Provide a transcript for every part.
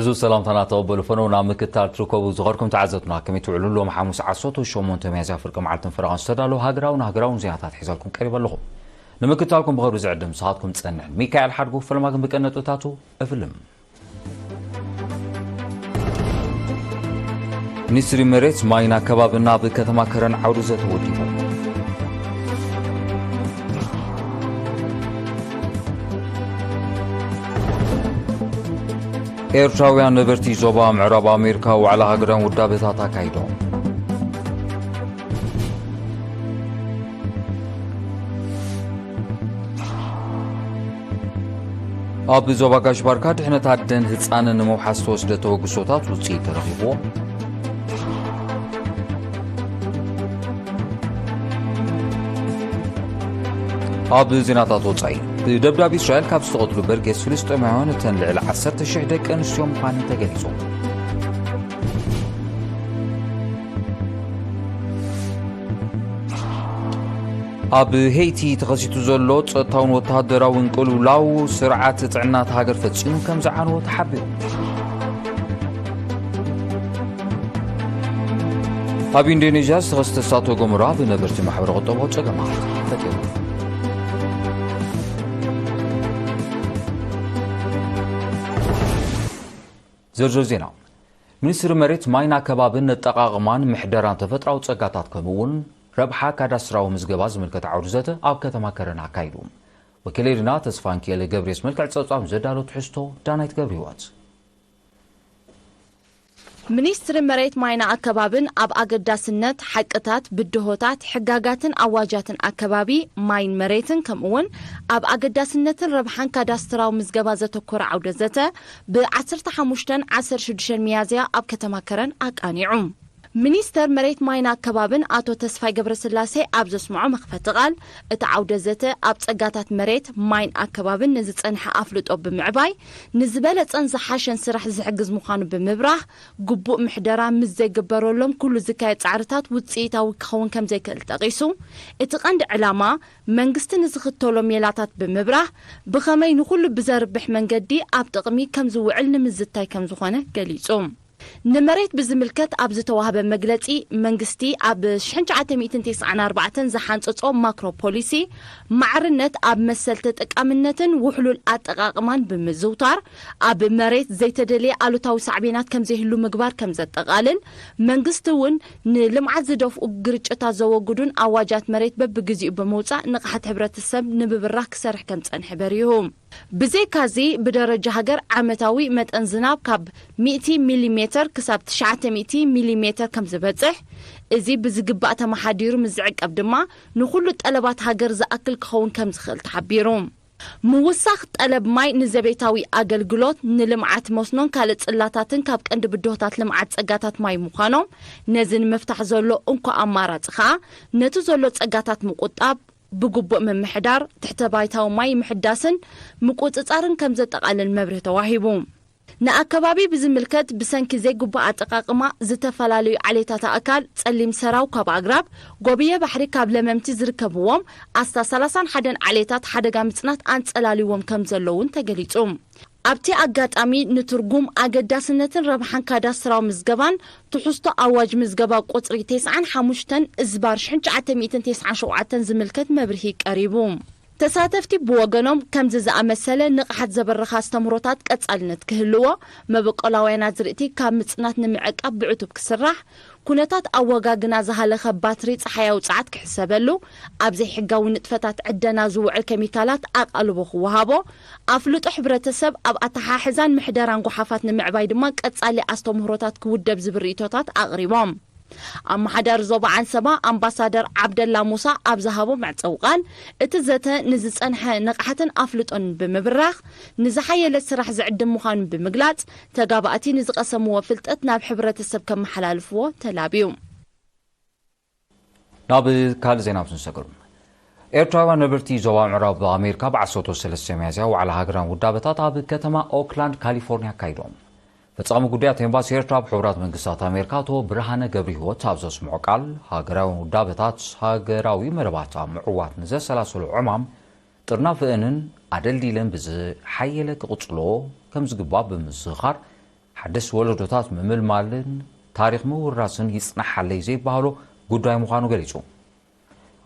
እዚ ሰላምታና ተቐበሉ። ፈነው ናብ ምክትታል ትርከቡ ዝኸርኩም ተዓዘብትና፣ ከመይ ትውዕሉ? ሎም ሓሙስ ዓሰርተ ሸሞንተ ሚያዝያ ፍርቂ መዓልትን ፈረቓን ዝተዳለዉ ሃገራውን ሃገራውን ዜናታት ሒዛልኩም ቀሪበ ኣለኹ። ንምክትታልኩም ብኸብሪ ዝዕድም ንስኻትኩም ጸንሕን። ሚካኤል ሓድጉ ፈለማ ግን ብቀነጥብታቱ እፍልም። ሚኒስትሪ መሬት፣ ማይን ኣከባብን ኣብ ከተማ ከረን ዓውዲ ዘተ ወዲቡ። ኤርትራውያን ነበርቲ ዞባ ምዕራብ ኣሜሪካ ዋዕላ ሃገራዊ ውዳበታት ኣካይዶም። ኣብ ዞባ ጋሽ ባርካ ድሕነት ኣደን ህጻንን ንምውሓስ ዝተወስደ ተበግሶታት ውጽኢት ተረኺብዎ። ኣብ ዜናታት ወጻኢ፣ ብደብዳብ እስራኤል ካብ ዝተቐትሉ በርጌስ ፍልስጤማውያን እተን ልዕሊ ዓሰርተ ሽሕ ደቂ ኣንስትዮ ምዃነን ተገሊጹ። ኣብ ሄይቲ ተኸሲቱ ዘሎ ጸጥታውን ወተሃደራውን ቅልውላው ስርዓት ጥዕና እታ ሃገር ፈጺሙ ከም ዝዓነወ ተሓቢሩ። ኣብ ኢንዶኔዥያ ዝተኸስተ እሳተ ገሞራ ብነበርቲ ማሕበረ ቁጠባዊ ጸገማት ፈጢሩ። ዝርዝር ዜና። ሚኒስትሪ መሬት፣ ማይን ኣከባብን ኣጠቓቕማን ምሕደራን ተፈጥራዊ ጸጋታት ከምኡ እውን ረብሓ ካዳስትራዊ ምዝገባ ዝምልከት ዓውዲ ዘተ ኣብ ከተማ ከረን ኣካይዱ። ወኪለይ ዲና ተስፋንኪኤል ገብርኤስ መልክዕ ጸብጻብ ዘዳሎ ትሕዝቶ ዳናይት ገብረ ህይወት። ሚኒስትሪ መሬት፣ ማይን ኣከባብን ኣብ ኣገዳስነት ሓቅታት፣ ብድሆታት፣ ሕጋጋትን ኣዋጃትን ኣከባቢ ማይን መሬትን ከምኡ እውን ኣብ ኣገዳስነትን ረብሓን ካዳስትራዊ ምዝገባ ዘተኮረ ዓውደ ዘተ ብ15 ዓሰርተ ሽዱሽተ ሚያዝያ ኣብ ከተማ ከረን ኣቃኒዑ። ሚኒስተር መሬት፣ ማይን ኣከባብን ኣቶ ተስፋይ ገብረስላሴ ኣብ ዘስምዖ መኽፈቲ ቃል፣ እቲ ዓውደ ዘተ ኣብ ጸጋታት መሬት፣ ማይን ኣከባብን ንዝጸንሐ ኣፍልጦ ብምዕባይ፣ ንዝበለጸን ዝሓሸን ስራሕ ዝሕግዝ ምዃኑ ብምብራህ፣ ግቡእ ምሕደራ ምስ ዘይግበረሎም ኩሉ ዝካየድ ጻዕርታት ውጽኢታዊ ክኸውን ከም ዘይክእል ጠቒሱ፣ እቲ ቀንዲ ዕላማ መንግስቲ ንዝኽተሎ ሜላታት ብምብራህ፣ ብኸመይ ንኹሉ ብዘርብሕ መንገዲ ኣብ ጥቕሚ ከም ዝውዕል ንምዝታይ ከም ዝኾነ ገሊጹ። ንመሬት ብዝምልከት ኣብ ዝተዋህበ መግለጺ፣ መንግስቲ ኣብ ሽሕን ትሽዓተ ሚእትን ተስዓን ኣርባዕተን ዝሓንጸጾ ማክሮ ፖሊሲ፣ ማዕርነት ኣብ መሰል ተጠቃምነትን ውሕሉል ኣጠቓቕማን ብምዝውታር፣ ኣብ መሬት ዘይተደልየ ኣሉታዊ ሳዕቤናት ከም ዘይህሉ ምግባር ከም ዘጠቓልል፣ መንግስቲ እውን ንልምዓት ዝደፍኡ ግርጭታት ዘወግዱን ኣዋጃት መሬት በብግዚኡ ብምውጻእ ንቕሓት ሕብረተሰብ ንምብራህ ክሰርሕ ከም ዝጸንሐ በሪሁ። ብዘይካዚ፣ ብደረጃ ሃገር ዓመታዊ መጠን ዝናብ ካብ ሚእቲ ሚሊሜተር ክሳብ ትሽዓተ ሚእቲ ሚሊሜተር ከም ዝበጽሕ፣ እዚ ብዝግባእ ተመሓዲሩ ምስ ዝዕቀብ ድማ ንኹሉ ጠለባት ሃገር ዝኣክል ክኸውን ከም ዝኽእል ተሓቢሩ። ምውሳኽ ጠለብ ማይ ንዘቤታዊ ኣገልግሎት፣ ንልምዓት መስኖን ካልእ ጽላታትን ካብ ቀንዲ ብድሆታት ልምዓት ጸጋታት ማይ ምዃኖም፣ ነዚ ንምፍታሕ ዘሎ እንኮ ኣማራጺ ከኣ ነቲ ዘሎ ጸጋታት ምቁጣብ፣ ብግቡእ ምምሕዳር፣ ትሕተ ባይታዊ ማይ ምሕዳስን ምቁጽጻርን ከም ዘጠቓልል መብርሂ ተዋሂቡ። ንኣከባቢ ብዝምልከት፣ ብሰንኪ ዘይግቡእ ኣጠቓቕማ ዝተፈላለዩ ዓሌታት ኣእካል፣ ጸሊም ሰራው ካብ ኣግራብ፣ ጎብየ ባሕሪ ካብ ለመምቲ ዝርከብዎም ኣስታት ሰላሳን ሓደን ዓሌታት ሓደጋ ምጽናት ኣንጸላልይዎም ከም ዘለዉን ተገሊጹ። ኣብቲ ኣጋጣሚ፣ ንትርጉም ኣገዳስነትን ረብሓን ካዳስትራዊ ምዝገባን ትሕዝቶ ኣዋጅ ምዝገባ ቁጽሪ ተስዓን ሓሙሽተን እዝባር ሽሕን ትሽዓተ ሚእትን ተስዓን ሸውዓተን ዝምልከት መብርሂ ቀሪቡ። ተሳተፍቲ ብወገኖም፣ ከምዚ ዝኣመሰለ ንቕሓት ዘበርኻ ኣስተምህሮታት ቀጻልነት ክህልዎ፣ መበቆላውያን ኣዝርእቲ ካብ ምጽናት ንምዕቃብ ብዕቱብ ክስራሕ፣ ኩነታት ኣወጋግና ዝሃለኸ ባትሪ ጸሓያዊ ጸዓት ክሕሰበሉ፣ ኣብ ዘይሕጋዊ ንጥፈታት ዕደና ዝውዕል ኬሚካላት ኣቓልቦ ክወሃቦ፣ ኣፍልጦ ሕብረተሰብ ኣብ ኣተሓሕዛን ምሕደራን ጓሓፋት ንምዕባይ ድማ ቀጻሊ ኣስተምህሮታት ክውደብ ዝብል ርእይቶታት ኣቕሪቦም። ኣመሓዳሪ ዞባ ዓንሰባ ኣምባሳደር ዓብደላ ሙሳ ኣብ ዝሃቦ መዕጸዊ ቃል፣ እቲ ዘተ ንዝጸንሐ ንቕሓትን ኣፍልጦን ብምብራኽ፣ ንዝሓየለ ስራሕ ዝዕድም ምዃኑ ብምግላጽ፣ ተጋባእቲ ንዝቐሰምዎ ፍልጠት ናብ ሕብረተሰብ ከመሓላልፍዎ ተላብዩ። ናብ ካልእ ዜና ምስ ንሰግር፣ ኤርትራውያን ነበርቲ ዞባ ምዕራብ ኣሜሪካ ብ ዓሰርተ ሰለስተ ሚያዝያ ዋዕላ ሃገራዊ ውዳበታት ኣብ ከተማ ኦክላንድ ካሊፎርኒያ ኣካይዶም። ፈጻሚ ጉዳያት ኤምባሲ ኤርትራ ኣብ ሕቡራት መንግስታት ኣሜሪካ ኣቶ ብርሃነ ገብረህይወት ኣብ ዘስምዖ ቃል፣ ሃገራዊ ውዳበታት ሃገራዊ መደባት ኣብ ምዕዋት ንዘሰላሰሉ ዕማም ጥርናፈአንን ኣደልዲለን ብዝሓየለ ክቕጽሎ ከም ዝግባእ ብምዝኽኻር፣ ሓደስቲ ወለዶታት ምምልማልን ታሪኽ ምውራስን ይጽናሓለይ ዘይበሃሎ ጉዳይ ምዃኑ ገሊጹ።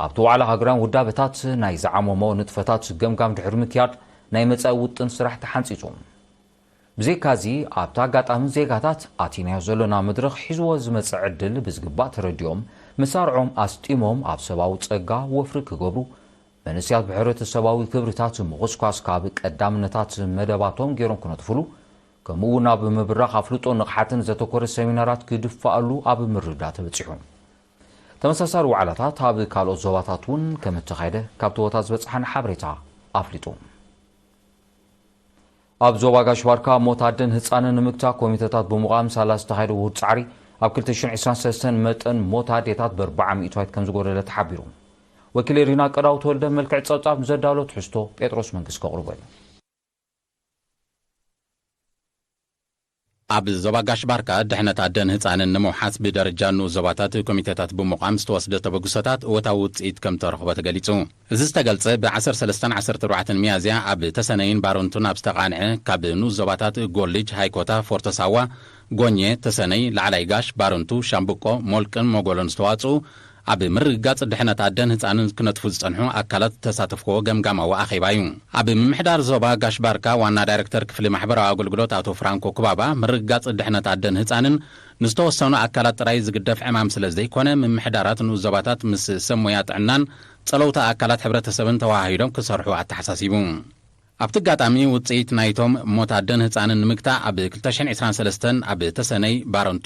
ኣብቲ ዋዕላ ሃገራውያን ውዳበታት ናይ ዝዓመሞ ንጥፈታት ገምጋም ድሕሪ ምክያድ ናይ መጻኢ ውጥን ስራሕ ተሓንጺጹ። ብዘይካዚ ኣብቲ ኣጋጣሚ ዜጋታት ኣቲናዮ ዘሎና መድረኽ ሒዝዎ ዝመጽእ ዕድል ብዝግባእ ተረዲኦም መሳርዖም ኣስጢሞም ኣብ ሰብኣዊ ጸጋ ወፍሪ ክገብሩ መንእሰያት ብሕብረተሰባዊ ክብርታት ምኹስኳስ ካብ ቀዳምነታት መደባቶም ገይሮም ክነጥፍሉ ከምኡ እውን ኣብ ምብራኽ ኣፍልጦ ንቕሓትን ዘተኮረ ሰሚናራት ክድፋኣሉ ኣብ ምርዳ ተበጺሑ። ተመሳሳሊ ዋዕላታት ኣብ ካልኦት ዞባታት እውን ከም እተኻየደ ካብቲ ቦታ ዝበጽሓና ሓበሬታ ኣፍሊጡ። ኣብ ዞባ ጋሽ ባርካ ሞት ኣደን ህጻንን ንምግታ ኮሚተታት ብምቋም ሳላ ዝተኻየደ ውሁድ ጻዕሪ ኣብ ክልተ ሽሕን ዕስራን ሰለስተን መጠን ሞት ኣዴታት ብኣርባዓ ሚእታዊት ከም ዝጎደለ ተሓቢሩ። ወኪል ኤሪና ቀዳው ተወልደ መልክዕ ጸብጻብ ንዘዳሎ ትሕዝቶ ጴጥሮስ መንግስት ከቕርቦ እዩ። ኣብ ዞባ ጋሽ ባርካ ድሕነት ኣደን ህጻንን ንምውሓስ ብደረጃ ንኡስ ዞባታት ኮሚተታት ብምቋም ዝተወስደ ተበግሶታት እወታዊ ውጽኢት ከም ተረኽቦ ተገሊጹ። እዚ ዝተገልጸ ብ ዓሰርተ ሰለስተን ዓሰርተ ኣርባዕተን ሚያዝያ ኣብ ተሰነይን ባረንቱን ኣብ ዝተቓንዐ ካብ ንኡስ ዞባታት ጎልጅ፣ ሃይኮታ፣ ፎርቶ ሳዋ፣ ጎኘ፣ ተሰነይ፣ ላዕላይ ጋሽ፣ ባረንቱ፣ ሻምብቆ፣ ሞልቅን ሞጎሎን ዝተዋጽኡ ኣብ ምርግጋጽ ድሕነት ኣደን ህጻንን ክነጥፉ ዝጸንሑ ኣካላት ዝተሳተፍዎ ገምጋማዊ ኣኼባ እዩ። ኣብ ምምሕዳር ዞባ ጋሽ ባርካ ዋና ዳይሬክተር ክፍሊ ማሕበራዊ ኣገልግሎት ኣቶ ፍራንኮ ኩባባ ምርግጋጽ ድሕነት ኣደን ህጻንን ንዝተወሰኑ ኣካላት ጥራይ ዝግደፍ ዕማም ስለ ዘይኮነ ምምሕዳራት ንኡስ ዞባታት ምስ ሰብ ሞያ ጥዕናን ጸለውታ ኣካላት ሕብረተሰብን ተወሃሂዶም ክሰርሑ ኣተሓሳሲቡ። ኣብቲ ኣጋጣሚ ውጽኢት ናይቶም ሞት ኣደን ህጻንን ንምግታእ ኣብ ክልተ ሽሕን ዕስራን ሰለስተን ኣብ ተሰነይ ባረንቱ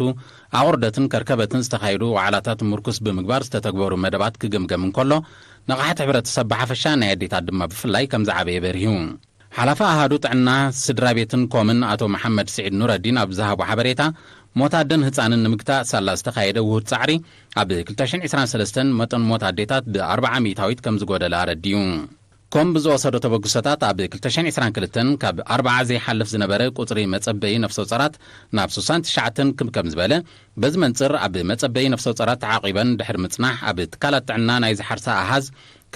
ኣቑርደትን ከርከበትን ዝተኻየዱ ዋዕላታት ምርኩስ ብምግባር ዝተተግበሩ መደባት ክግምገም እንከሎ ንቕሓት ሕብረተሰብ ብሓፈሻ ናይ ኣዴታት ድማ ብፍላይ ከም ዝዓበየ በሪሁ። ሓላፊ ኣሃዱ ጥዕና ስድራ ቤትን ኮምን ኣቶ መሓመድ ስዒድ ኑረዲን ኣብ ዝሃቦ ሓበሬታ ሞት ኣደን ህጻንን ንምግታእ ሳላ ዝተኻየደ ውሁድ ጻዕሪ ኣብ ክልተ ሽሕን ዕስራን ሰለስተን መጠን ሞት ኣዴታት ብኣርባዓ ሚእታዊት ከም ዝጎደለ ኣረዲኡ። ኮም ብዝወሰዶ ተበግሶታት ኣብ ክልተ ሽሕን ዕስራን ክልተን ካብ ኣርባዓ ዘይሓልፍ ዝነበረ ቁጽሪ መጸበዪ ነፍሰ ጾራት ናብ ስሳን ትሽዓተን ክብ ከም ዝበለ፣ በዚ መንጽር ኣብ መጸበዪ ነፍሰ ጾራት ተዓቒበን ድሕሪ ምጽናሕ ኣብ ትካላት ጥዕና ናይ ዝሓርሳ ኣሃዝ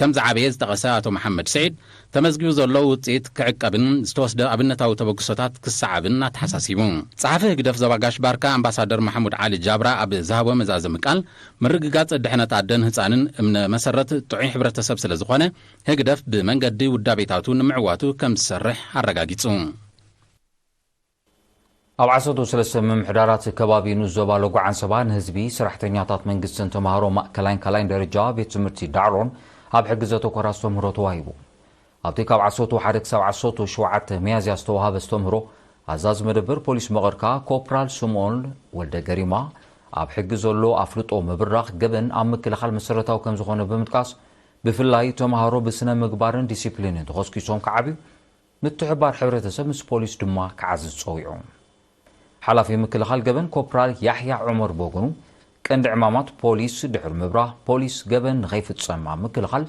ከም ዝዓበየ ዝጠቐሰ ኣቶ መሓመድ ስዒድ፣ ተመዝጊቡ ዘሎ ውጽኢት ክዕቀብን ዝተወስደ ኣብነታዊ ተበግሶታት ክሰዓብን ኣተሓሳሲቡ። ጸሓፊ ህግደፍ ዞባ ጋሽ ባርካ ኣምባሳደር ማሕሙድ ዓሊ ጃብራ ኣብ ዝሃቦ መዛዘሚ ቃል፣ ምርግጋጽ ድሕነት ኣደን ህጻንን እምነ መሰረት ጥዑይ ሕብረተሰብ ስለ ዝኾነ፣ ህግደፍ ብመንገዲ ውዳቤታቱ ንምዕዋቱ ከም ዝሰርሕ ኣረጋጊጹ። ኣብ ዓሰርተ ሰለስተ ምምሕዳራት ከባቢ ንኡስ ዞባ ሎጎ ዓንሰባ ንህዝቢ፣ ሰራሕተኛታት መንግስትን ተምሃሮ ማእከላይን ካልኣይን ደረጃ ቤት ትምህርቲ ዳዕሮን ኣብ ሕጊ ዘተኮረ ኣስተምህሮ ተዋሂቡ። ኣብቲ ካብ ዓሰርተ ሓደ ክሳብ ዓሰርተ ሸውዓተ ሚያዝያ ዝተዋሃበ ኣስተምህሮ፣ ኣዛዚ መደበር ፖሊስ መቐርካ ኮፕራል ስምኦን ወልደ ገሪማ፣ ኣብ ሕጊ ዘሎ ኣፍልጦ ምብራኽ ገበን ኣብ ምክልኻል መሰረታዊ ከም ዝኾነ ብምጥቃስ፣ ብፍላይ ተምሃሮ ብስነ ምግባርን ዲሲፕሊንን ተኾስኪሶም ክዓብዩ፣ ምትሕብባር ሕብረተሰብ ምስ ፖሊስ ድማ ክዓዝዝ ጸዊዑ። ሓላፊ ምክልኻል ገበን ኮፕራል ያሕያ ዑመር በጎኑ፣ ቀንዲ ዕማማት ፖሊስ ድሕሪ ምብራህ፣ ፖሊስ ገበን ንኸይፍጸም ኣብ ምክልኻል፣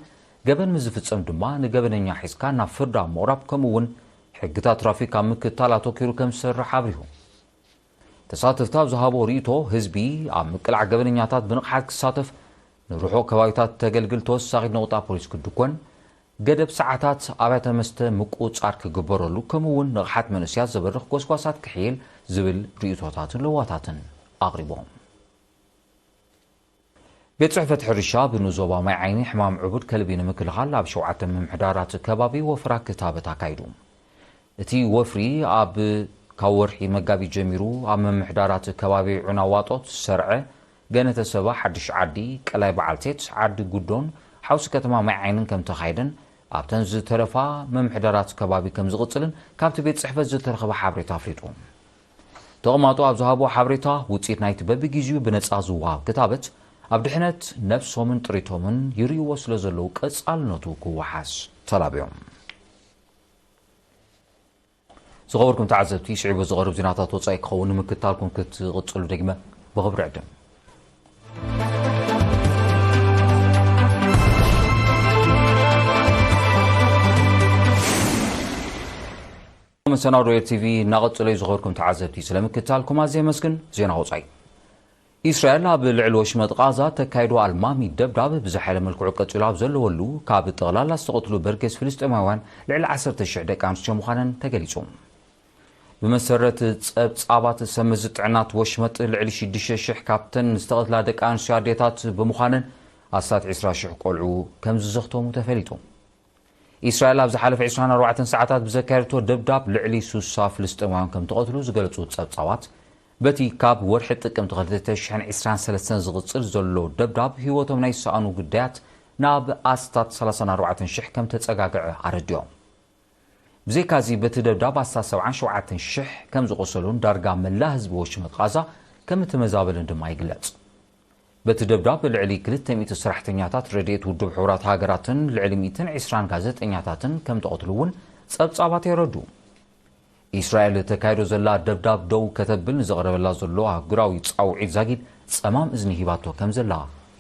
ገበን ምስ ዝፍጸም ድማ ንገበነኛ ሒዝካ ናብ ፍርዲ ኣብ ምቕራብ፣ ከምኡ እውን ሕግታት ትራፊክ ኣብ ምክትታል ኣተኲሩ ከም ዝሰርሕ ኣብሪሁ። ተሳተፍቲ ኣብ ዝሃቦ ርእይቶ፣ ህዝቢ ኣብ ምቅላዕ ገበነኛታት ብንቕሓት ክሳተፍ፣ ንርሑቕ ከባቢታት ተገልግል ተወሳኺት ነቑጣ ፖሊስ ክድኮን፣ ገደብ ሰዓታት ኣብያተ መስተ ምቁጽጻር ክግበረሉ፣ ከምኡ እውን ንቕሓት መንእሰያት ዘበርኽ ጎስጓሳት ክሕየል ዝብል ርእይቶታትን ለዋታትን ኣቕሪቦም። ቤት ጽሕፈት ሕርሻ ብንኡስ ዞባ ማይ ዓይኒ ሕማም ዕቡድ ከልቢ ንምክልኻል ኣብ ሸውዓተ ምምሕዳራት ከባቢ ወፍራ ክታበት ኣካይዱ። እቲ ወፍሪ ኣብ ካብ ወርሒ መጋቢት ጀሚሩ ኣብ ምምሕዳራት ከባቢ ዑና ዋጦት፣ ሰርዐ፣ ገነተ ሰባ፣ ሓድሽ ዓዲ፣ ቀላይ በዓልቴት፣ ዓዲ ጉዶን ሓውሲ ከተማ ማይ ዓይንን ከም ተኻየደን ኣብተን ዝተረፋ ምምሕዳራት ከባቢ ከም ዝቕጽልን ካብቲ ቤት ጽሕፈት ዝተረኸበ ሓበሬታ ኣፍሊጡ። ተቐማጦ ኣብ ዝሃቦ ሓበሬታ፣ ውጽኢት ናይቲ በብጊዜኡ ብነጻ ዝወሃብ ክታበት ኣብ ድሕነት ነብሶምን ጥሪቶምን ይርእይዎ ስለ ዘለዉ ቀጻልነቱ ክወሓስ ተላብዮም። ዝኸበርኩም ተዓዘብቲ፣ ስዒቡ ዝቐርብ ዜናታት ወጻኢ ክኸውን ንምክትታልኩም ክትቕጽሉ ደግመ ብኽብሪ ዕድም። መሰናዶ ኤር ቲቪ እናቐጸለ እዩ። ዝኸበርኩም ተዓዘብቲ፣ ስለ ምክትታልኩም ኣዝየ የመስግን። ዜና ወጻኢ። ኢስራኤል ኣብ ልዕሊ ወሽመጥ ቃዛ ተካይዶ ኣልማሚ ደብዳብ ብዝሓየለ መልክዑ ቀጺሉ ኣብ ዘለወሉ፣ ካብ ጠቕላላ ዝተቐትሉ በርጌስ ፍልስጤማውያን ልዕሊ ዓሰርተ ሽሕ ደቂ ኣንስትዮ ምዃነን ተገሊጹ። ብመሰረት ጸብጻባት ሰመዚ ጥዕናት ወሽመጥ፣ ልዕሊ ሽዱሽተ ሽሕ ካብተን ዝተቐትላ ደቂ ኣንስትዮ ኣዴታት ብምዃነን፣ ኣስታት ዕስራ ሽሕ ቆልዑ ከም ዝዘኽተሙ ተፈሊጡ። ኢስራኤል ኣብ ዝሓለፈ ዕስራን ኣርባዕተን ሰዓታት ብዘካየደቶ ደብዳብ፣ ልዕሊ ሱሳ ፍልስጤማውያን ከም ተቐትሉ ዝገለጹ ጸብጻባት፣ በቲ ካብ ወርሒ ጥቅምቲ ክልተ ሽሕን ዕስራን ሰለስተን ዝቕጽል ዘሎ ደብዳብ፣ ህይወቶም ናይ ዝሰኣኑ ግዳያት ናብ ኣስታት ሰላሳን ኣርባዕተን ሽሕ ከም ተጸጋግዐ ኣረዲኦም። ብዘይካዚ፣ በቲ ደብዳብ ኣስታት ሰብዓን ሸውዓተን ሽሕ ከም ዝቖሰሉን ዳርጋ መላእ ህዝቢ ወሽመጥ ቓዛ ከም እተመዛበለን ድማ ይግለጽ። በቲ ደብዳብ፣ ልዕሊ ክልተ ሚእቲ ሰራሕተኛታት ረድኤት ውድብ ሕቡራት ሃገራትን ልዕሊ ሚእትን ዕስራን ጋዜጠኛታትን ከም ተቐትሉ እውን ጸብጻባት የረዱ። ኢስራኤል ተካይዶ ዘላ ደብዳብ ደው ከተብል ንዘቕረበላ ዘሎ ኣህጉራዊ ጻውዒት ዛጊድ ጸማም እዝኒ ሂባቶ ከም ዘላ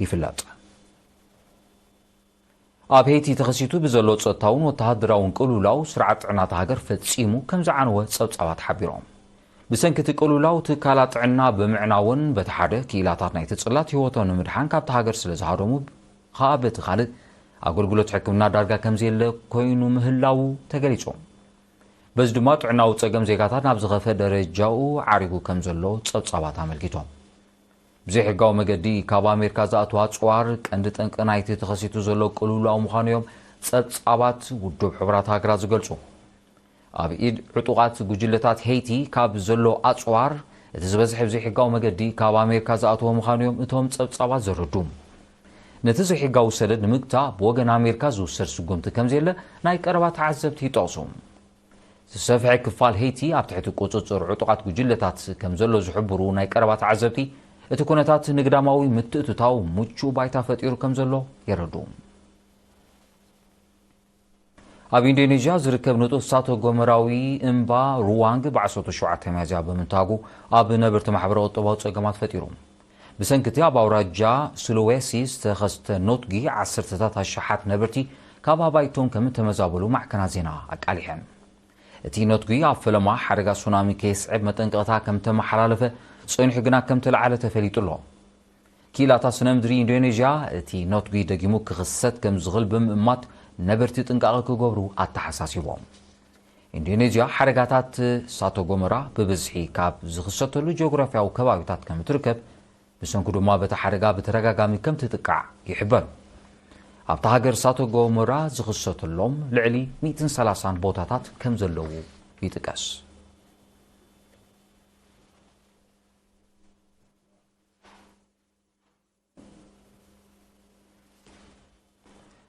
ይፍለጥ። ኣብ ሄይቲ ተኸሲቱ ብዘሎ ጸጥታውን ወተሃደራውን ቅልውላው፣ ስርዓት ጥዕና እታ ሃገር ፈጺሙ ከም ዝዓነወ ጸብጻባት ሓቢሮም። ብሰንኪ እቲ ቅልውላው፣ ትካላት ጥዕና ብምዕናውን፣ በቲ ሓደ፣ ክኢላታት ናይቲ ጽላት ህይወቶም ንምድሓን ካብታ ሃገር ስለ ዝሃደሙ፣ ከኣ በቲ ካልእ፣ ኣገልግሎት ሕክምና ዳርጋ ከም ዘየለ ኮይኑ ምህላዉ ተገሊጹ። በዚ ድማ፣ ጥዕናዊ ጸገም ዜጋታት ናብ ዝኸፍአ ደረጃኡ ዓሪጉ ከም ዘሎ ጸብጻባት ኣመልኪቶም። ብዘይሕጋዊ መገዲ ካብ ኣሜሪካ ዝኣትዉ ኣጽዋር፣ ቀንዲ ጠንቂ ናይቲ ተኸሲቱ ዘሎ ቅልውላው ምዃኑ እዮም ጸብጻባት ውድብ ሕቡራት ሃገራት ዝገልጹ። ኣብ ኢድ ዕጡቓት ጉጅለታት ሄይቲ ካብ ዘሎ ኣጽዋር፣ እቲ ዝበዝሐ ብዘይሕጋዊ መገዲ ካብ ኣሜሪካ ዝኣተወ ምዃኑ እዮም እቶም ጸብጻባት ዘረዱ። ነቲ ዘይሕጋዊ ሰደድ ንምግታእ፣ ብወገን ኣሜሪካ ዝውሰድ ስጉምቲ ከም ዘየለ ናይ ቀረባ ተዓዘብቲ ይጠቕሱ። ዝሰፍሐ ክፋል ሄይቲ ኣብ ትሕቲ ቁጽጽር ዕጡቓት ጉጅለታት ከም ዘሎ ዝሕብሩ ናይ ቀረባ ተዓዘብቲ፣ እቲ ኩነታት ንግዳማዊ ምትእትታው ምቹእ ባይታ ፈጢሩ ከም ዘሎ የረድኡ። ኣብ ኢንዶኔዥያ ዝርከብ ንጡፍ እሳተ ጎመራዊ እምባ ሩዋንግ ብ ዓሰርተ ሸውዓተ ሚያዝያ ብምንታጉ፣ ኣብ ነበርቲ ማሕበረ ቁጠባዊ ጸገማት ፈጢሩ። ብሰንኪ እቲ ኣብ ኣውራጃ ሱሉዌሲ ዝተኸስተ ኖትጊ፣ ዓሰርተታት ኣሽሓት ነበርቲ ካብ ኣባይቶም ከም እተመዛበሉ ማዕከናት ዜና ኣቃሊሐን። እቲ ኖትጊ ኣብ ፈለማ ሓደጋ ሱናሚ ከየስዕብ መጠንቀቕታ ከም እተመሓላለፈ፣ ጸኒሑ ግና ከም እተለዓለ ተፈሊጡ ኣሎ። ክኢላታት ስነ ምድሪ ኢንዶኔዥያ፣ እቲ ኖትጊ ደጊሙ ክኽሰት ከም ዝኽእል ብምእማት፣ ነበርቲ ጥንቃቐ ክገብሩ ኣተሓሳሲቦም። ኢንዶኔዥያ ሓደጋታት እሳተ ጎመራ ብብዝሒ ካብ ዝኽሰተሉ ጂኦግራፊያዊ ከባቢታት ከም እትርከብ፣ ብሰንኩ ድማ በቲ ሓደጋ ብተደጋጋሚ ከም ትጥቃዕ ይሕበር። ኣብታ ሃገር እሳተ ጎመራ ዝኽሰተሎም ልዕሊ ሚእትን ሰላሳን ቦታታት ከም ዘለዉ ይጥቀስ።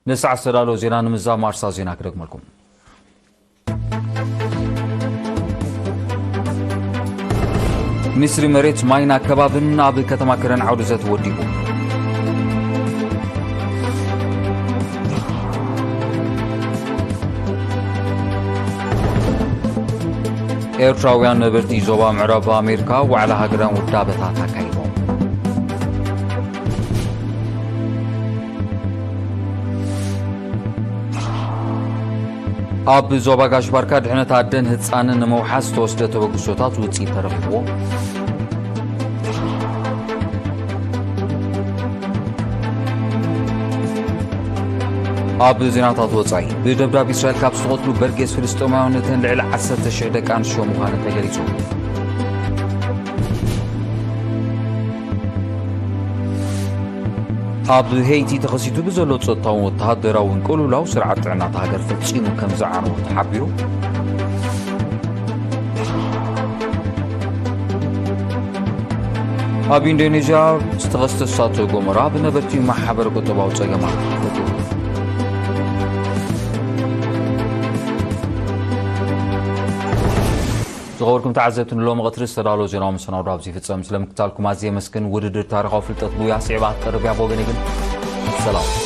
ንሰዓት ዝተዳለወ ዜና ንምዝዛም ኣርሳ ዜና ክደግመልኩም። ሚኒስትሪ መሬት፣ ማይን ኣከባብን ኣብ ከተማ ከረን ዓውዲ ዘተ ወዲቡ። ኤርትራውያን ነበርቲ ዞባ ምዕራብ ኣሜሪካ ዋዕላ ሃገራን ውዳበታት ኣካይዶም። ኣብ ዞባ ጋሽ ባርካ ድሕነት ኣደን ህጻንን ንምውሓስ ዝተወስደ ተበግሶታት ውጽኢት ተረኺብዎ። ኣብ ዜናታት ወጻኢ፣ ብደብዳብ እስራኤል ካብ ዝተቐትሉ በርጌስ ፍልስጤማውያን እተን ልዕሊ ዓሰርተ ሽሕ ደቂ ኣንስትዮ ምዃነን ተገሊጹ። ኣብ ሄይቲ ተኸሲቱ ብዘሎ ጸጥታውን ወተሃደራውን ቅልውላው፣ ስርዓት ጥዕና እታ ሃገር ፈጺሙ ከም ዝዓነወ ተሓቢሩ። ኣብ ኢንዶኔዥያ ዝተኸስተ እሳተ ጎመራ ብነበርቲ ማሕበረ ቁጠባዊ ጸገማት ፈጢሩ። ዝኸበርኩም ተዓዘብቲ፣ ንሎሚ ቀትሪ ዝተዳለወ ዜናዊ መሰናዶ ኣብዚ ይፍጸም። ስለ ምክታልኩም ኣዝየ የመስግን። ውድድር ታሪኻዊ ፍልጠት ብውያ ስዒባ ክትቀርብ እያ። ብወገነይ ግን ሰላም።